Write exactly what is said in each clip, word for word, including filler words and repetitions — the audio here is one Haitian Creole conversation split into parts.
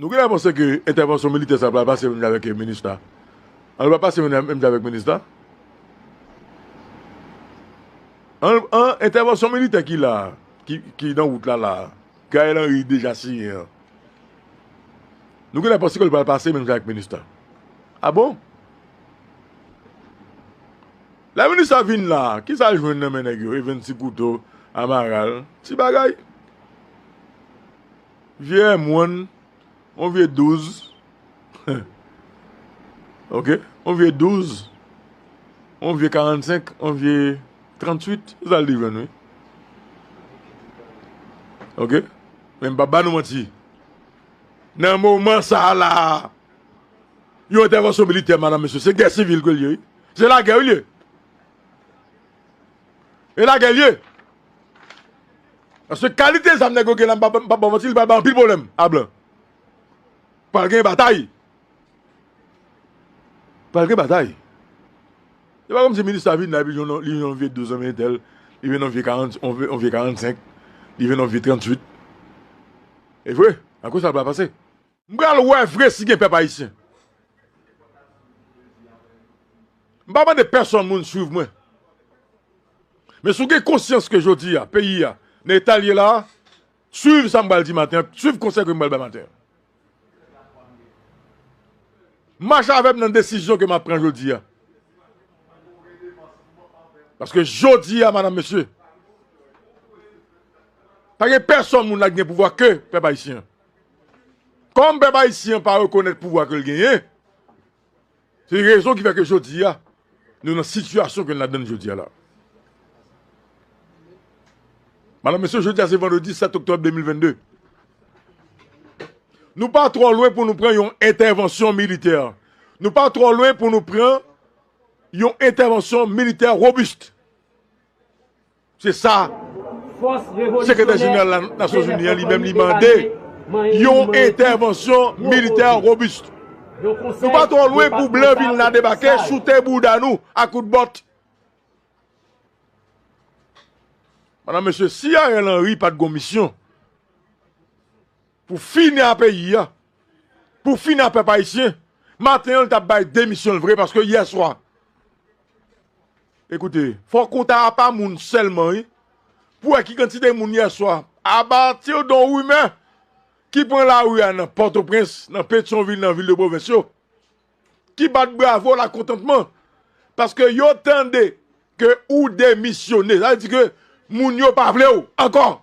Nou genlè panse ke entèvansyon militè sa pral pase menm jan avèk Minustah? An, li pral pase menm jan avèk Minustah? An, an, entèvansyon militè ki la, ki, ki nan wout la, la, ke Ariel Henry deja siyen an. Nou genlè panse ke li pral pase menm jan avèk Minustah. A bon? Lè Minustah vin la, kisa l jwenn nan men nèg yo? Evens ti kouto, Amaral, ti bagay. Vye M one, yon vye douz. Ok? Yon vye douz, yon vye karannsenk, yon vye tranntuit. Se sa l te jwenn, wi. Ok? Men m p ap ba nou manti. Nan moman sa a la, yon entèvansyon militè, madam, mesye, se gè sivil ke l ye, wi. Se lagè, wi, l ye. E lagè l ye. Paske kalite zam nèg yo gen la, m pa, m pa ba w manti, li pral bay anpil pwoblèm a blan. Pral gen batay. Pral gen batay. Se pa kòmsi Minustah vin la, epi li jwenn yon, li jwenn yon vye douz nan men entèl, li jwenn yon vye karant, yon vye, yon vye karannsenk, li jwenn yon vye tranntuit. E vre, akoz sa pral pase. M pral wè vre si gen pèp ayisyen. M pa mande pèsonn moun swiv mwen. Men si w gen konsyans ke jodi a, peyi a, nan eta l ye la, swiv sa m pral di maten an, swiv konsèy ke m pral bay maten an. Mache avè m nan desizyon ke m ap pran jodi a. Paske jodi a, madam, mesye, pa gen pèsonn moun la ki gen pouvwa ke pèp ayisyen an. Kòm pèp ayisyen an pa rekonèt pouvwa ke l genyen, se rezon ki fè ke jodi a, nou nan sitiyasyon ke n ladan jodi a la. Madam, mesye, jodi a se vandredi sèt oktòb de mil vennde. Nou pa twò lwen pou nou pran yon entèvansyon militè. Nou pa twò lwen pou nou pran yon entèvansyon militè wobis. Se sa Sekretè Jeneral Nasyonzini an li menm li mande, yon entèvansyon militè wobis. Nou pa twò lwen pou blan vin la debake, choute bouda nou a kout bòt. Madam, mesye, si Ariel Henry pa t gon misyon pou fini a peyi a, pou fini a pèp ayisyen, maten an, li t ap bay demisyon l vre, paske yè swa, ekoute, fò konta a pa moun sèlman, wi, pou wè ki kantite moun yè swa, apati de yon rimè ki pran lari a nan Pòtoprens, nan Petyonvil, nan vil de pwovens yo, ki bat bravo lakontantman, paske yo tande ke ou demisyone. Sa vle di ke moun yo pa vle w ankò.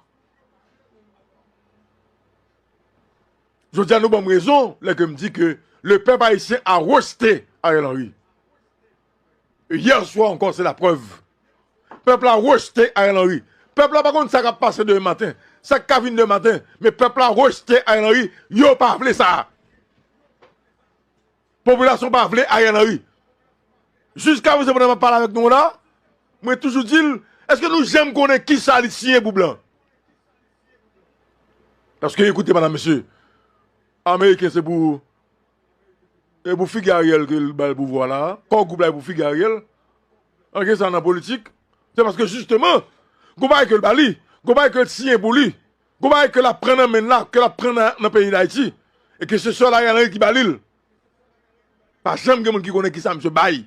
Jodi a, nou ban m rezon lè ke m di ke le peuple haïtien a rejeté Ariel Henry. E yè swa ankò, se laprèv. Pèp la rejte Ariel Henry. Pèp la pa konn sa k ap pase demen maten, sa k ka vin demen maten, men pèp la rejte Ariel Henry, yo pa vle sa. Popilasyon pa vle Ariel Henry. Jiska prezan, pandan m ap pale avèk nou la, mwen toujou di l, èske nou janm konnen kisa li siyen pou blan? Paske, ekoute, madam, mesye, Ameriken se pou, e pou figi Ariel ke l ba l pouvwa la, kò gwoup la e pou figi Ariel. An gen sa nan politik, se paske jisteman, gon bagay ke l ba li, gon bagay ke l siyen pou li, gon bagay ke l ap pran nan men l la, ke l ap pran nan, nan peyi Dayiti, e ke se sèl Ariel Henry ki ba li l. Pa janm gen moun ki konnen kisa misye bay.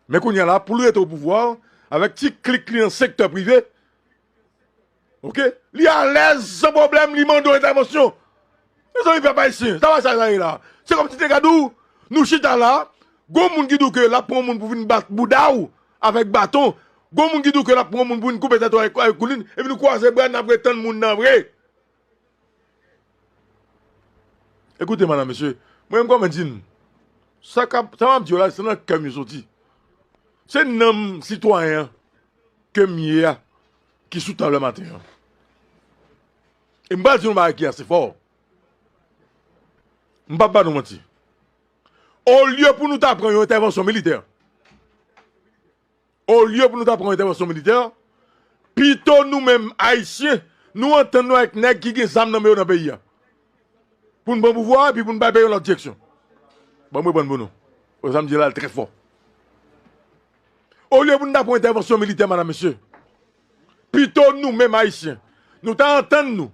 Men kounye a la, pou l rete o pouvwa, avèk ti klik li nan sektè prive, oke? Li alèz, san pwoblèm, li mande w entèvansyon. Mezanmi, pèp ayisyen, sa pa sa sa ye la. Se kòmsi te ka di w, nou chita la, gon moun ki di w ke l ap pran moun pou vin bat bouda w avèk baton, gon moun ki di w ke l ap pran moun pou vin koupe tèt ou avèk, avèk koulin, epi nou kwaze bra, n ap ret tann moun nan vre. Ekoute, madam, mesye, mwen menm kòman di n, sa k ap, sa m ap di yo la, se nan kè m yo soti. Se nanm sitwayen an ke m ye a ki sou tab la maten an. E m pral di nou bagay ki ase fò. M p ap ba nou manti. Olye pou nou ta pran yon entèvansyon militè, olye pou nou ta pran yon entèvansyon militè, pito nou menm Ayisyen, nou antann nou avèk nèg ki gen zam nan men yo nan peyi a. Pou n pran pouvwa a, epi pou n bay peyi yon lòt direksyon. Ban m reponn pou nou. Sa m di la trè fò. Olye pou n ta pran entèvansyon militè, madam, mesye, pito nou menm Ayisyen, nou ta antann nou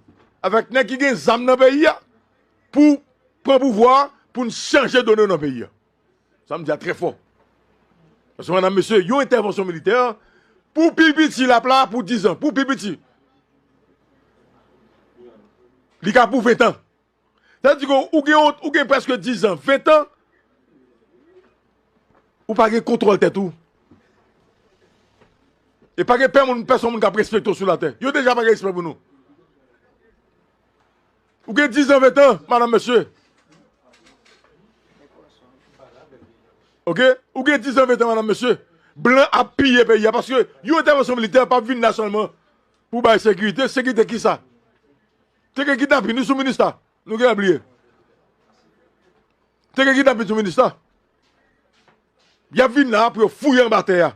avèk nèg ki gen zam nan peyi a pou pran pouvwa a, pou n chanje done nan peyi a. Sa m di a trè fò. Paske, medam, mesye, yon entèvansyon militè, pou pi piti, l ap la pou diz an, pou pi piti. Li ka pou ven tan. Sa vle di ke ou gen, ou gen prèske diz an, ven tan, ou pa gen kontwòl tèt ou. E pa gen pè moun, pèsonn moun k ap respekte w sou latè. Yo deja pa gen respè pou nou. Ou gen diz an, ven tan, medam, mesye. Oke? Ou gen diz an, ven tan, medam, mesye. Blan ap piye peyi a, paske yon entèvansyon militè p ap vin la sèlman pou bay sekirite. Sekirite kisa? Te gen kidnapin, wi, sou Minista. Nou genlè bliye. Te gen kidnapin sou Minista. Y ap vin la pou yo fouye anba tè a.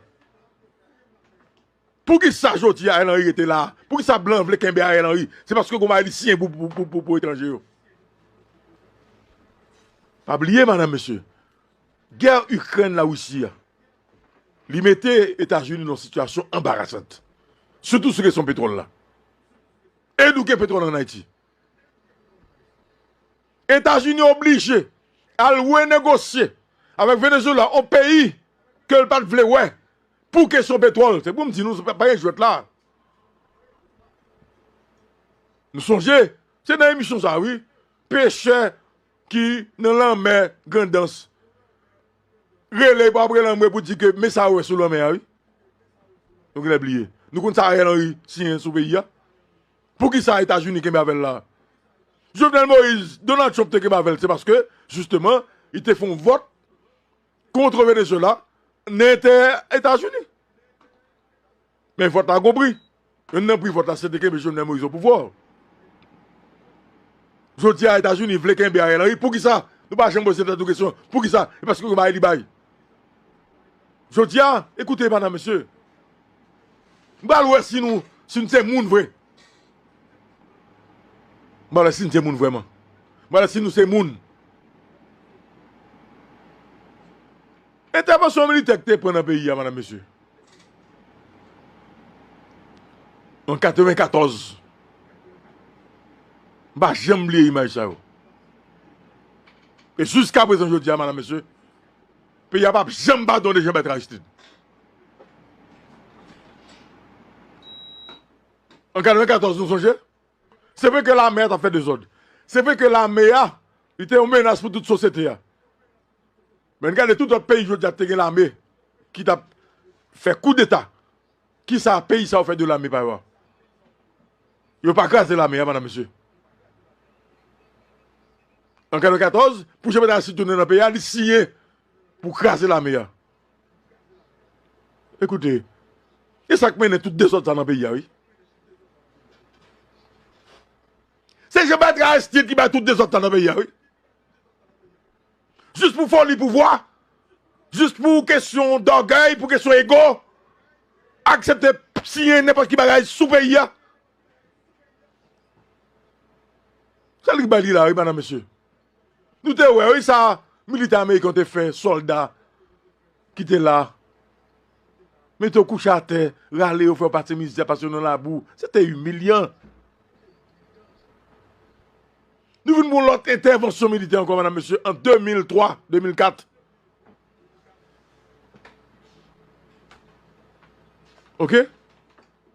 Poukisa jodi a Ariel Henry rete la? Poukisa blan vle kenbe Ariel Henry? Se paske gon bagay li siyen pou, pou, pou, pou, pou etranje yo. Pa bliye, medam, mesye, gè Ikrèn Larisi a, li mete Etazini nan sitiyasyon anbarasan. Sitou sou kesyon petwòl la. E nou gen petwòl ann Ayiti. Etazini oblije al renegosye avèk Venezuela, yon peyi ke l pa t vle wè, pou kesyon petwòl. Se pou m di nou, pa, pa gen jwèt la. Nou sonje, se nan emisyon sa, wi. Pechè ki nan lanmè Grandans rele, pou ap rele anmwe pou di ke men sa yo wè sou lanmè a, wi. Nou genlè bliye. Nou konn sa Ariel Henry siyen sou peyi a. Poukisa Etazini kenbe avè l la? Jovenel Moïse, Donald Trump te kenbe avè l, se paske, jisteman, li te fè yon vòt kont Venezuela nan enterè Etazini. Men vòt la gon pri. Youn nan pri vòt la, se te kenbe Jovenel Moïse o pouvwa. Jodi a, Etazini vle kenbe Ariel Henry. Poukisa? Nou pa janm poze tèt nou kesyon. Poukisa? E paske yo bay li bay. Jodi a, ekoute, medam, mesye. M pral wè si nou, si nou se moun vre. M pral wè si nou se moun vrèman. M pral wè si nou se moun. Entèvansyon militè ki te pran nan peyi a, medam, mesye. An katrevenkatòz. M pa janm bliye imaj sa yo. E jiska prezan jodi a, medam, mesye, peyi a p ap janm padone Jean Bertrand Aristide. An katrevenkatòz, nou sonje? Se vre ke lame a t ap fè dezòd. Se vre ke lame a, li te yon menas pou tout sosyete a. Men gade tout lòt peyi jodi a te gen lame ki t ap fè koudeta. Kisa peyi sa yo fè de lame pa yo a? Yo pa kraze lame a, medam, mesye. An katrevenkatòz, pou Jean Bertrand Aristide tounen nan peyi a, li siyen pou kraze lame a. Ekoute, e sa k mennen tout dezòd sa nan peyi a, wi. Se Jean Bertrand Aristide ki bay tout dezòd sa nan peyi a, wi. Jis pou foli pouvwa, jis pou kesyon dògèy, pou kesyon ego, aksepte siyen nenpòt ki bagay sou peyi a. Se li ki bay li la, wi, medam, mesye. Nou te wè, wi, sa militè ameriken te fè sòlda ki te la. Mete yo kouche atè, rale yo, fè yo pase mizè, pase yo nan labou. Se te imilyan. Nou vin pou yon lòt entèvansyon militè ankò, medam, mesye, an de mil twa, de mil kat. Oke?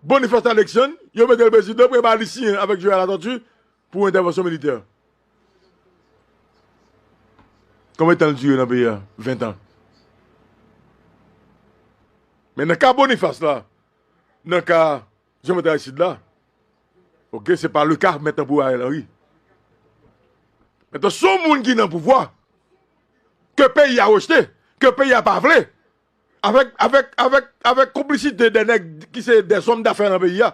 Boniface Alexandre, yo mete l prezidan, premye li siyen avèk Joël Latortue pou entèvansyon militè. Konbyen tan l dire nan peyi a? Ven tan. Men nan ka Boniface la, nan ka Jean Bertrand Aristide la, oke, se pa le ka mentnan pou Ariel Henry. Mentnan, se yon moun ki nan pouvwa, ke peyi a rejte, ke peyi a pa vle, avèk, avèk, avèk, avèk konplisite de nèg ki se dè zòm dafè nan peyi a,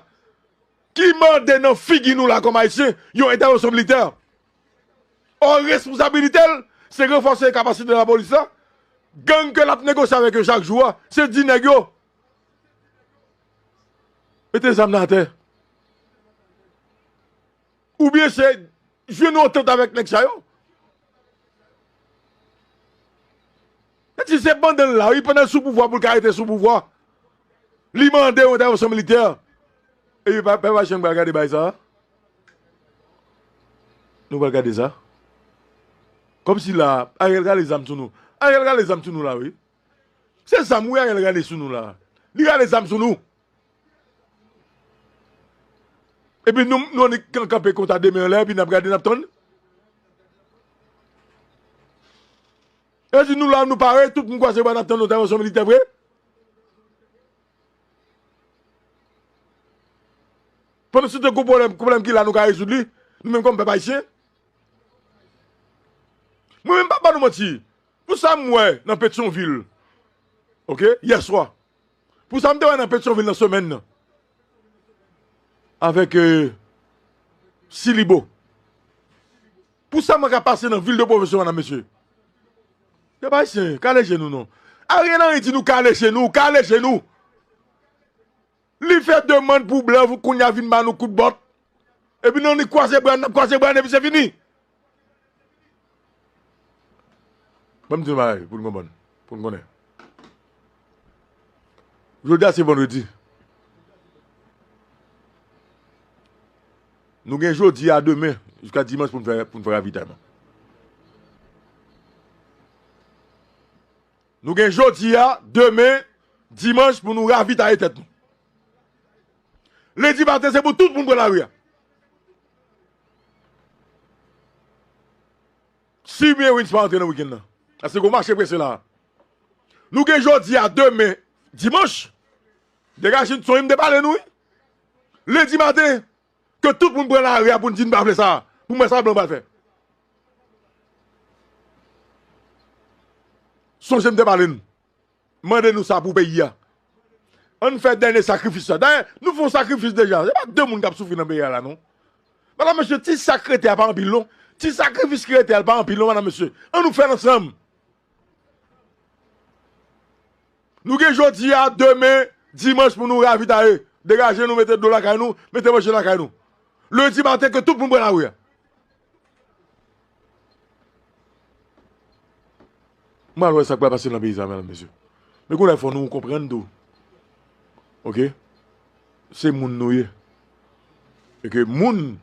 ki mande nan figi nou la kòm Ayisyen yon entèvansyon militè. Ò, responsabilite l, se ranfòse kapasite lapolis la. Gang ke l ap negosye avèk yo chak jou a, se di nèg yo, mete zam nan atè. Oubyen se jwenn yon antant avèk nèg sa yo. Sa di se pandan l la, wi, pandan l sou pouvwa, pou l ka rete sou pouvwa, li mande yon entèvansyon militè. Epi pèp ayisyen pa gade bagay sa a. Nou pral gade sa. Kòmsi la, Ariel rale zam sou nou. Ariel rale zam sou nou la, wi. Se zam, wi, Ariel rale sou nou la. Li rale zam sou nou. Epi nou, nou annik kan-, kanpe konsa de men anlè, epi n ap gade, n ap tann. E di nou la, nou pare, tout moun kwaze bra, n ap tann entèvansyon militè vre. Pandan se tan, gon pwoblèm, pwoblèm ki la, nou ka rezoud li, nou menm kòm pèp ayisyen. Mwen menm, pa ba nou manti, pou sa m wè nan Petyonvil, oke, yè swa, pou sa m te wè nan Petyonvil nan semèn nan, avèk, euh, Silibo, pou sa mwen ka pase nan vil de pwofesyon, medam, mesye. Pèp ayisyen, kale je nou non. Ariel Henry di nou kale je nou, kale je nou. Li fè demann pou blan, pou kounye a vin ba nou kout bòt. Epi nou, nou kwaze bra n, n ap kwaze bra n, epi se fini. Ban m di nou bagay pou n konprann, pou n konnen. Jodi a se vandredi. Nou gen jodi a, demen, jiska dimanch pou n fè, pou n fè ravitayman. Nou gen jodi a, demen, dimanch pou nou ravitaye tèt nou. Lendi maten, se pou tout moun pran lari a. Si Mewins pa antre nan wikenn nan. Paske gon mache prese la. Nou gen jodi a, demen, dimanch. Degaje n, sonje m te pale nou, wi. Lendi maten, ke tout moun pran lari a pou n di n pa vle sa. Pou m wè sa blan pral fè. Sonje m te pale n. Mande nou sa pou peyi a. Ann fè dènye sakrifis la. Dayè, nou fè yon sakrifis deja. Se pa de moun k ap soufri nan peyi a la, non. Medam, mesye, ti sa k rete a pa anpil, non. Ti sakrifis ki rete a pa anpil, non, medam, mesye. Ann nou fè l ansanm. Nou gen jodi a, demen, dimanch pou nou ravitaye. Degaje nou, mete dlo lakay nou, mete manje lakay nou. Lendi maten, ke tout moun pran lari a. M al wè sa k pral pase nan peyi sa, medam, mesye. Men kounye a, fò nou konprann tou. Oke? Se moun nou ye. E ke moun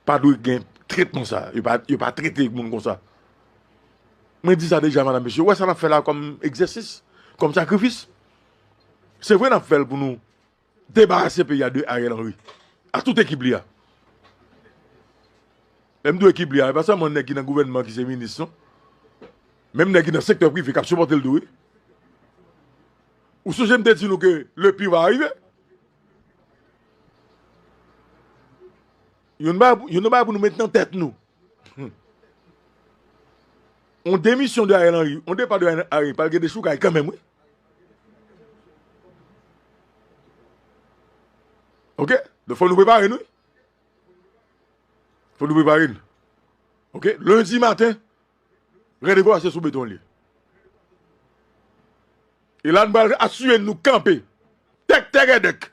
pa dwe gen tretman sa. Yo pa, yo pa trete moun konsa. Mwen di sa deja, medam, mesye. Ou wè sa n ap fè la kòm egzèsis, kòm sakrifis? Se vre n ap fè l pou nou debarase peyi a de Ariel Henry. A tout ekip li a. Lè m di ekip li a, e pa sèlman nèg ki nan gouvènman ki se minis, non. Menm nèg ki nan sektè prive k ap sipòte l tou, wi. Ou sonje m te di nou ke le pire va arriver? Youn nan bagay, youn nan bagay pou nou met nan tèt nou. Hmm. On demisyon de Ariel Henry, on depa de Ariel Henry, pral gen dechoukay kanmenm, wi. Oke? Donk, fò nou prepare n, wi. Fò nou prepare n. Oke? Lendi maten, randevou a se sou beton li ye. E la, nou pral asire n nou kanpe. Tèk tè rèdèk.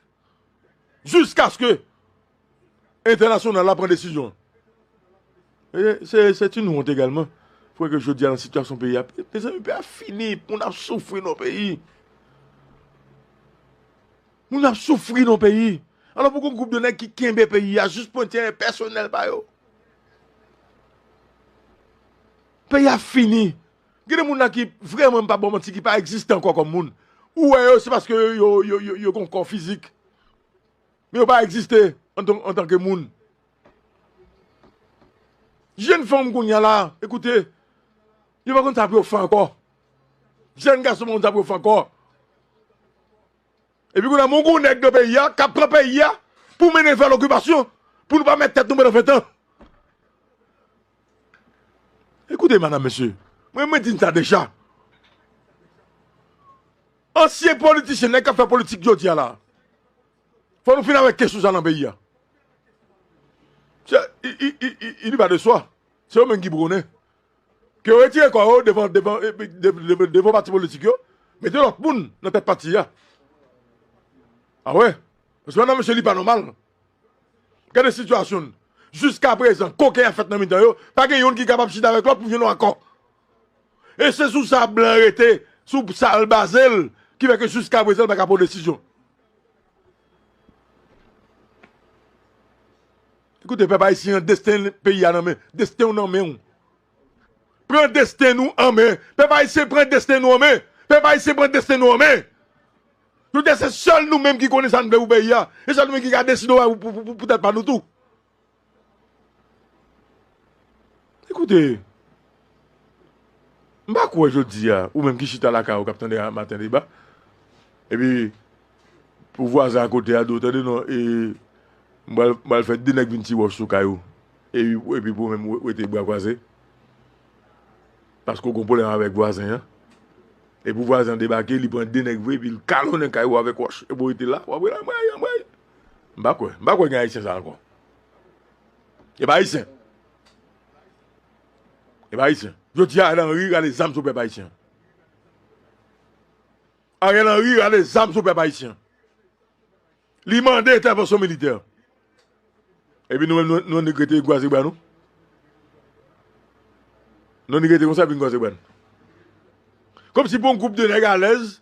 Jiskaske entènasyonal la pran desizyon. E se, se ti nou wont egalman. Fò ke jodi a nan sitiyasyon peyi a, mezanmi, peyi a fini, moun ap soufri nan peyi. Moun ap soufri nan peyi. Alò pou gon gwoup de nèg ki kenbe peyi a jis pou enterè pèsonèl pa yo. Peyi a fini. Gen de moun la ki vrèman, m pa ba w manti, ki pa egziste ankò kòm moun. Ou wè yo, se paske yo, yo, yo, yo, yo gon kò fizik. Men yo pa egziste antan, antanke moun. Jèn fanm kounye a la, ekoute, yo pa konn sa pou yo fè ankò. Jèn gason pa konn sa pou yo fè ankò. Epi kounye a, mon gwo nèg nan peyi a, k ap pran peyi a, pou mennen l fè lokipasyon, pou nou pa mèt tèt nou pran nan fentan. Ekoute, medam, mesye, mwen, mwen di n sa deja. Ansyen politisyen, nèg k ap fè politik jodi a la, fò nou fin avèk kesyon sa nan peyi a. Se, i, i, i, i, il va de soi. Se yo menm ki pou konnen. Ke yo retire kò yo devan, devan, eh, de-, de-, devan pati politik yo, mete lòt moun nan tèt pati a. A wè. Paske medam, mesye, li pa nòmal. Gade sitiyasyon n. Jiska prezan, koken ap fèt nan mitan yo, pa gen youn ki kapab chita avèk lòt pou jwenn yon akò. E se sou sa blan rete, sou sa l baze l, ki fè ke jiska prezan l pa ka pran desizyon. Koute, pèp ayisyen an, desten peyi a nan men. Desten w nan men w. Pran desten nou an men. Pèp ayisyen, pran desten nou an men. Pèp ayisyen, pran desten nou an men. Jodi a, se sèl nou menm ki konnen sa n vle pou peyi a. E sèl nou menm ki ka deside pou, pou, pou, pou tèt pa nou tou. Ekoute, m pa kwè jodi a, ou menm ki chita lakay ou k ap tande a maten deba, epi pou vwazen akote a di w, tande non, e, m pral, m pral fè de nèg vin ti wòch sou kay ou, epi, epi pou ou menm w-, rete bra kwaze, paske w gen pwoblèm avèk vwazen an, epi vwazen an debake, li pran de nèg vre, epi l kalonnen kay ou avèk wòch, epi w rete la, w ap rele anmwey, anmwey. M pa kwè, m pa kwè gen ayisyen sa ankò. E pa ayisyen. E pa ayisyen. Jodi a, Ariel Henry rale zam sou pèp ayisyen. Ariel Henry rale zam sou pèp ayisyen. Li mande entèvansyon militè. Epi nou menm, nou, nou annik rete kwaze bra nou. Nou annik rete konsa, epi n kwaze bra n. Kòmsi pou yon gwoup de nèg alèz,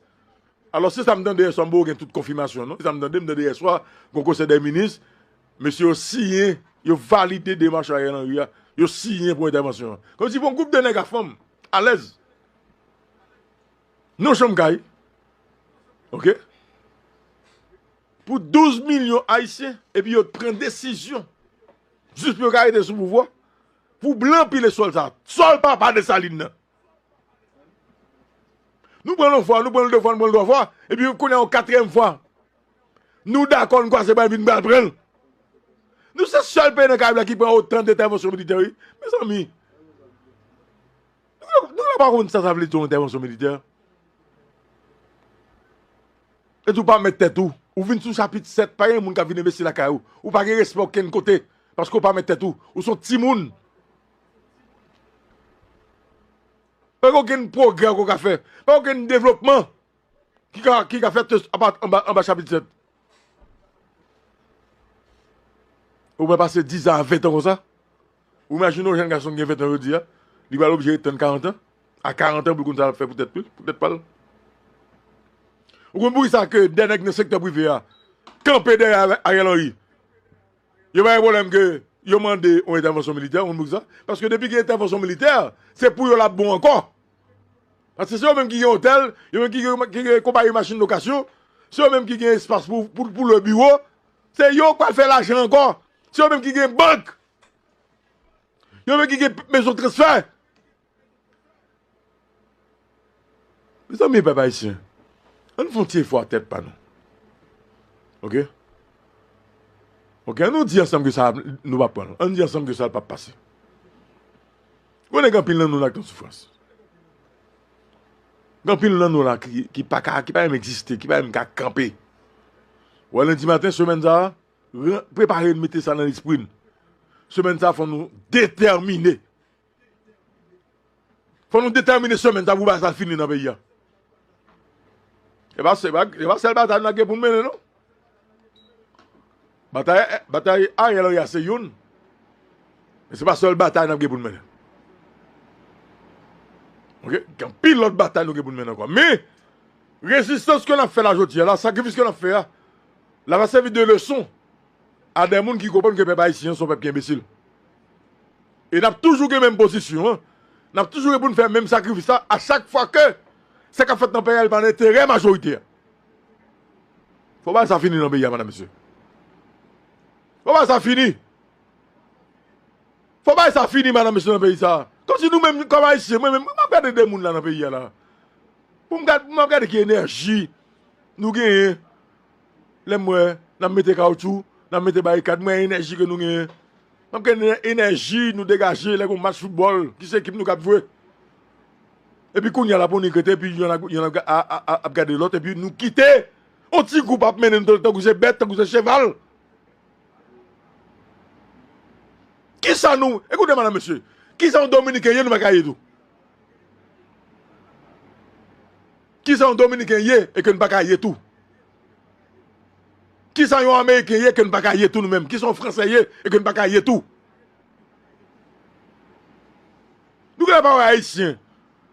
alò, se sa m tande yèswa, m poko gen tout konfimasyon, non. Se sa m tande, m tande yèswa, gon konsèy dè minis, mesye yo siyen, yo valide demach Ariel Henry a, yo siyen pou entèvansyon an. Kòmsi pou yon gwoup de nèg a fanm, alèz. Nan yon chanm kay. Oke? Pou douz milyon ayisyen, epi yo pran desizyon. Jis pou yo ka rete sou pouvwa. Pou blan pile sòl sa. Sòl papa Desalin nan. Nou pran l yon fwa, nou pran l de fwa, nou pran l twa fwa, epi kounye a yon katriyèm fwa. Nou dakò, n kwaze bra n vin pral pran l. Nou se sèl peyi nan Karayib la ki pran otan de entèvansyon militè, wi. Mezanmi, nou, nou la pa konn sa sa vle di yon entèvansyon militè. E tou pa mèt tèt ou. Ou vin sou chapit sèt, pa gen moun k ap vin envesti lakay ou. Ou pa gen respè okenn kote, paske ou pa mèt tèt ou. Ou se yon timoun. Pa gen okenn pwogrè ke w ka fè. Pa gen okenn devlopman ki ka, ki ka fèt apa, anba, anba chapit sèt. Ou pral pase diz an a ven an konsa. Ou imajine yon jèn gason ki gen ven an jodi a, li pral oblije ret tann karant an. A karant an, pou l konn sa l ap fè pou tèt li, pou tèt pa l. Ou konn poukisa ke de nèg nan sektè prive a kanpe dèyè Ariel Henry? Yo pa gen pwoblèm ke yo mande yon entèvansyon militè, ou konn poukisa? Paske depi gen entèvansyon militè, se pou yo l ap bon ankò. Paske se yo menm ki gen otèl, yo menm ki gen, ki gen konpayi machin lokasyon, se yo menm ki gen espas pou, pou, pou lwe biwo, se yo k pral fè lajan ankò. Se yo menm ki gen bank. Yo menm ki gen mezon transfè. Mezanmi, pèp ayisyen, ann fè yon ti efò a tèt pa nou. Oke? Oke, ann nou di ansanm ke sa, nou p ap pran l. Ann di ansanm ke sa p ap pase. Konnen gen anpil nan nou la ki nan soufrans. Gen anpil nan nou la ki, ki pa ka, ki pa menm egziste, ki pa menm ka kanpe. Wè, lendi maten, semèn sa a, ren-, prepare n, mete sa nan lespri n. Semèn sa a, fò nou detèmine. Fò nou detèmine semèn sa pou bagay sa fini nan peyi a. E pa, se pa, se pa sèl batay n ap gen pou n mennen, non. Batay, batay Ariel Henry a se youn. Men se pa sèl batay n ap gen pou n mennen. Oke? Gen anpil lòt batay nou gen pou n mennen ankò. Men, rezistans ke n ap fè la jodi a la, sakrifis ke n ap fè a, l ap sèvi de leson a de moun ki konprann ke pèp ayisyen an se yon pèp ki enbesil. E n ap toujou gen menm pozisyon an. N ap toujou gen pou n fè menm sakrifis la a chak fwa ke sa k ap fèt nan peyi a, li pa nan enterè majorite a. Fò bagay sa fini nan peyi a, madanm, mesye. Fò bagay sa fini. Fò bagay sa fini, madanm, mesye, nan peyi sa. Kòmsi nou menm, kòm ayisyen, mwen menm, m ap gade de moun la nan peyi a la. Pou m gad-, pou m ap gade ki enèji nou genyen. Lè m wè, n ap mete kawotchou, n ap mete barikad, m wè enèji ke nou genyen. M ap gade enèji nou degaje lè gon match foutbòl, ki se ekip nou k ap jwe. Epi kounye a la pou nou rete, epi yonn ap, yonn ap, a, a, a, ap gade lòt, epi nou kite yon ti gwoup ap mennen nou tankou se bèt, tankou se cheval. Kisa nou, ekoute, madanm, mesye, kisa yon Dominiken ye, nou pa ka ye tou? Kisa yon Dominiken ye e ke n pa ka ye tou? Kisa yon Ameriken ye ke n pa ka ye tou nou menm? Kisa yon Fransè ye e ke n pa ka ye tou? Nou gen pa wè Ayisyen,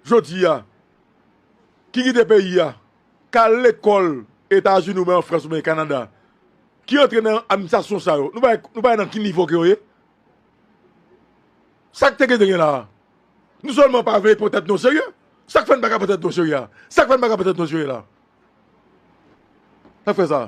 jodi a, ki kite peyi a, k al lekòl Etazini oubyen an Frans oubyen Kanada, ki antre nan administrasyon sa yo, nou pa, nou pa wè nan ki nivo ke yo ye? Sa k te gen, te gen la a? Nou sèlman pa vle pran tèt nou serye. Sa k fè n pa ka pran tèt nou serye a? Sa k fè n pa ka pran tèt nou serye la? Sa k fè sa?